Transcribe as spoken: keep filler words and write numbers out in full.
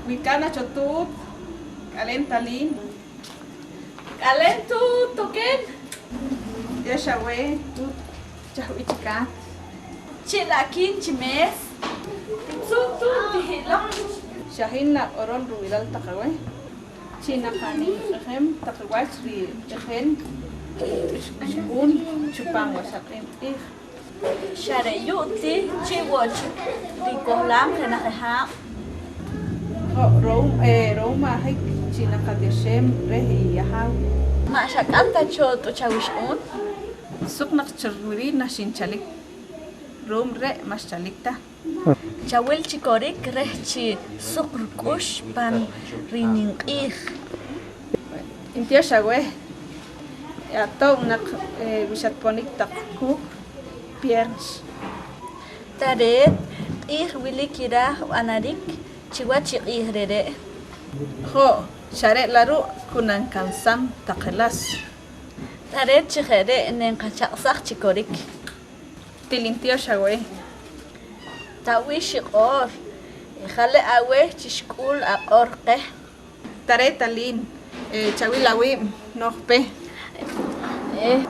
Wilkaat na cho tuut, k'aleen taliin. K'aleen tuut, token. Tiyoox aweh tuut, chajb'ih chik hat. Chi' la' kiin chi mees. Suq tuut, tihiloq. Xa hin naq'orom ruwilal taq aweh chi naqanimq'ijem taq wach rich'ijem xq'uun chupaam wach aq'iim q'iij. Xa re' yu' ti chi wo' chik rikohlaam jenaj haab'. Jo', ru'um, eh, ru'um ajik chi naqatioxem reh i Ajaaw. Ma' xak'am ta cho t'uch awixq'uun? Suq naq cho wili naxinchalik. Ru'um re' ma' xchalik ta. Chawil chi korik reh chi suq ruk'ux pan rinimq'iij. Ntiyoox aweh, atoob' naq, eh, wi xatponik taq kuuk' viernes. Tareet q'iij wilik iraaj b'anarik chiwach i q'iij re're'. Jo', xa re' la' ru' ku nankansam taqe las. Tareet chi je' re' nenqachaq'saj chi korik. Til ntiyoox aweh. Tawii' xiq'or, jale' aweh chi xk'ul aq'or qeh. Tareet taliin, eh, chawil awiib' nooj pe. Eh,